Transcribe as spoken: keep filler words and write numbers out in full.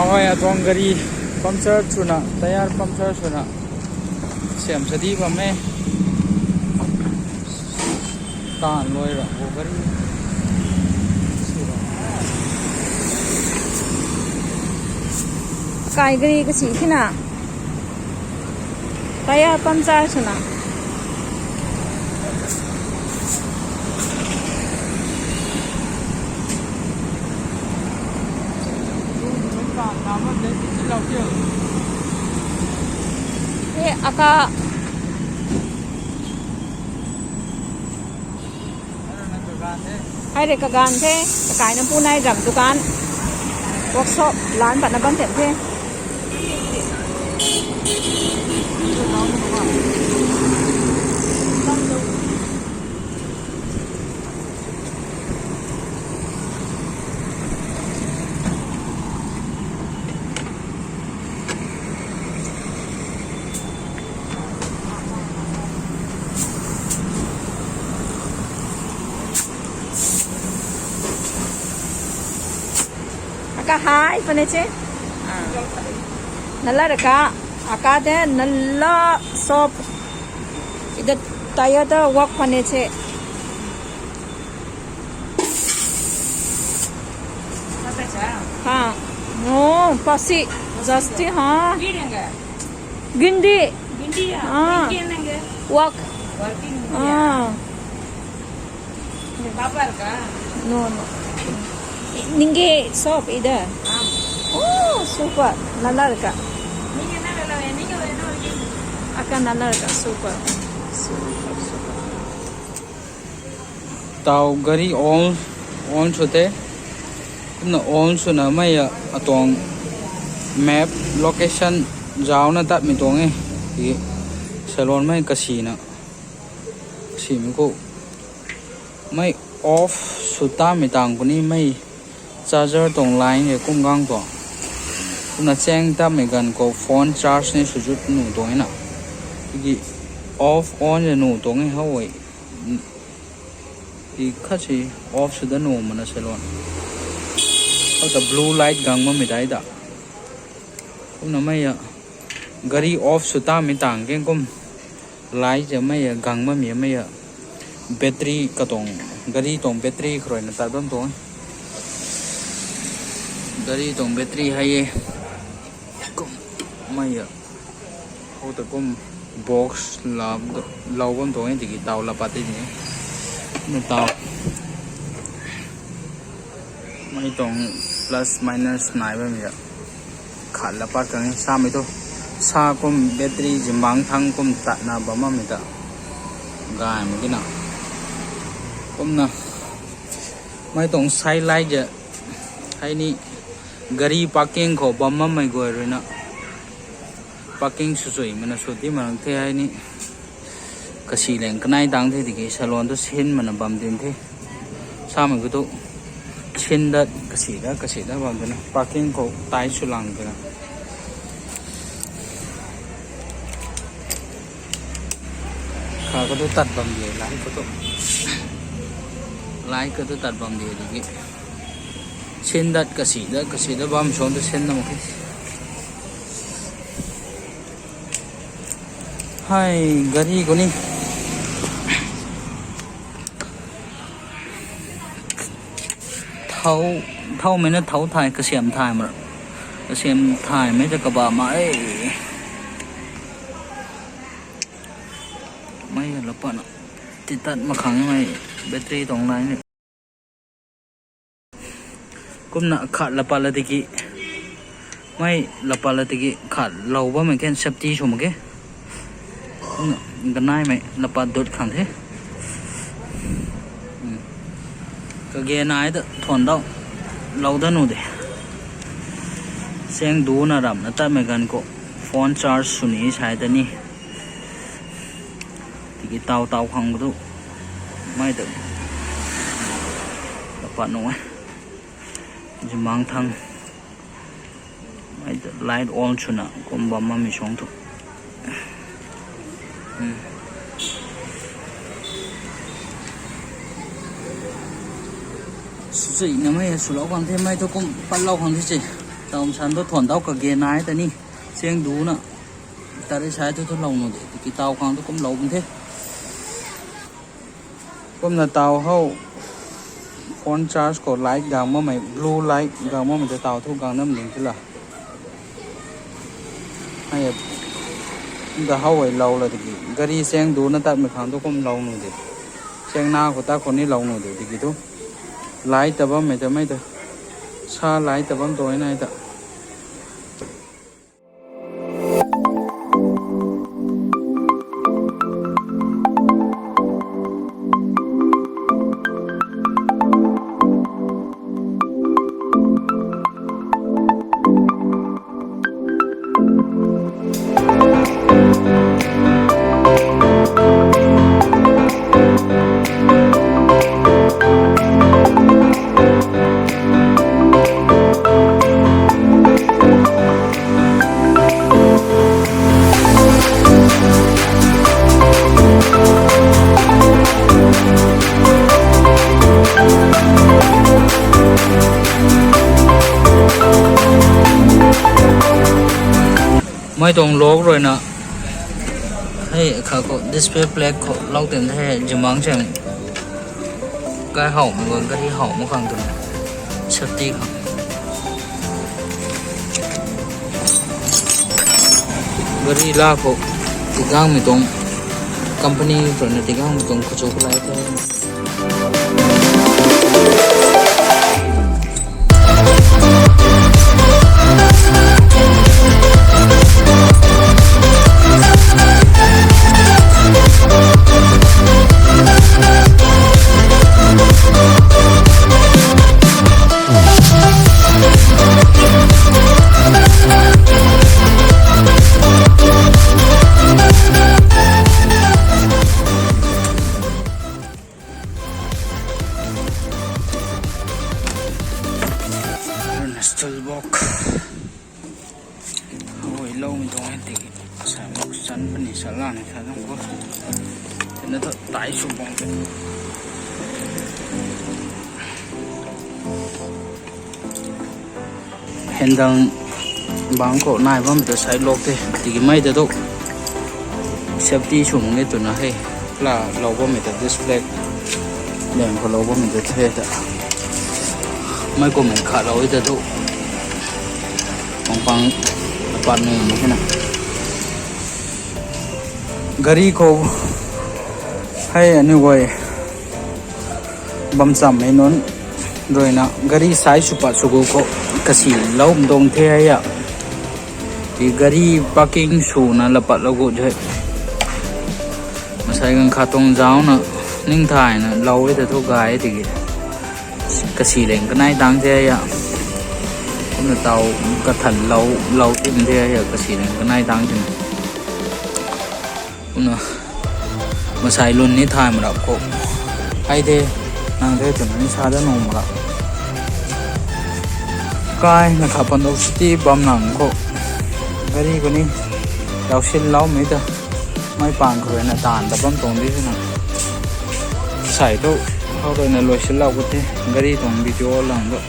Hoi, atuang gari puncture swna, tyre puncture swna siam sadi bam e. Tan loi ra bo gari. Kai gari kasi thina. Tyre puncture swna. He, aka. Hei rui kaganv the, kakaina pu nai ram dukan, workshop, lan patna bam them the. Aka hai pane che. Ah. Nala raka, aka te nala shop. Ida tyre ta work pane che. Ha. No, pasi. Just ha. Gindi. Ah. Work. Ah. No, no. Ninge shop ida. Oh, super. Nala raka. Aka nala raka, super. Super, super. Tau gari on, on sw the. Kumna on swna mei a atuang map, location zauna tatmei tuang e. Ti salon mei kasina. Simei khou. Mei off sw tamei tang khou ni mei charger tuang line e kum gang tuang. Kumna cheng tamei ganv khou phone charge ni sw zut nu tuang e na. Tiki off on e nu tuang e how e. Ti khat si off sw da nu mana salon. How ta blue light gang mamei dai da. Kumna mei a gari off sw tamei tang keng kum. Light ja mei a gang mamei mei a. Battery katuang, gari tuang battery khou rui na tat bam tuang. Gari tuang battery hei e. Kum mei a. How ta kum box la, lou bam tuang e tiki tau la pat e ni. Na tau. Mei tuang plus minus nai bam ya. Khat la pat kang e, samei thu. Sa kum battery zimbang thang kum tatna bam mamei ta. Gay mak kina. Kumna. Mei tuang side light ja. Hei ni gari parking khou bam mamei guay rui na. Parking sw sui mana sw ti mana the hei ni. Kasi leng kanei tang the tiki salon tu sin mana bam din the. Samei khou tu sin dat kasi dat kasi dat bam twna parking khou tai sw lang twna. Kha khou tu tat bam di, lai khou tu. Lai khou tu tat bam di tiki. Sin dat kasi dat kasi dat bam suang tu sin na mak khe. Hei, gari khou ni. Thau, thaumei na thau thay, kasiam thay ma. Kasiam thaymei ta kaba ma e. Mei la patna. Titat makhang mei battery tuang line ni. Kumna khat la pat la tiki. Mei la pat la tiki khat lou bammei khen safety sw mak khe. Kumna kanaimei la pat dut khang the. Kage nai ta thuan dau. Lou da nu de. Seng duna ramna tatmei ganv khou phone charge sw ni sai ta ni. Tiki tau tau khang khou tu. Mei ta. La pat nu e. Zimang thang. Mei ta light on swna kum bam mamei suang thu. Sw chui na mei swlou khang the, mei thu kum patlou khang the se. Taw san thu thuan dau kage nai ta ni. Seng du na. Tari sai thu thu lou nu de. Tiki taw khang thu kum lou bun the. Kumna taw hou phone charge khou light gang mamei, blue light gang mamei ta taw thu gang nam ling thila. Hei, da hou ei lou la tiki. Gari seng du na tat mei khang thu kum lou nu de. Seng na khou ta khou ni lou nu de tiki thu. Light ta bammei ta mei ta. Sa light ta bam tuang nai ta. Mei tuang lok rui na. Hei, kha khou display plate khou lou tin the, zimang chang. Kai hou mei guang gari hou mak khang tu. Safety khang. Gari la khou tigang mei tuang company rui na tigang mei tuang khou chu kalai the. Steel box. Hoi lou mei tuang e tiki. Sa mak san pani sa lan tha dang khou. Tina thu tai sw bang te. Handle bang khou nai bammei ta sai lok the. Tiki mei ta thu safety sw mak ge twna hei. La lou bammei ta display. Lem khou lou bammei ta the ta. Mei kummei kha lou e ta thu. Pang pang apat nung mak khe na. Gari khou hei aniu guay bam chammei nunc rui na gari sai sw pat sw gu khou kasi lou dong the hei a. Ti gari parking swna la pat lou gu the. Masai ganv khat tuang zauc na ning thayna lou e ta thu gay tiki. Kasi leng kanei tang the a. Kumna taw kathan lou, lou tim the a, kasi leng kanei tang tina. Kumna masai lun ni thay mak rap khou. Hei the, nang the twna ni sa da nuh mak rap. Kai na kha Panduk City bam lang khou. Gari khou ni, lou sin lou mei ta. Mei pang khou rui na taanv ta bam tuang di twna. Sai thu, khou rui na lui sin lou khou the, gari tuang video lang thu.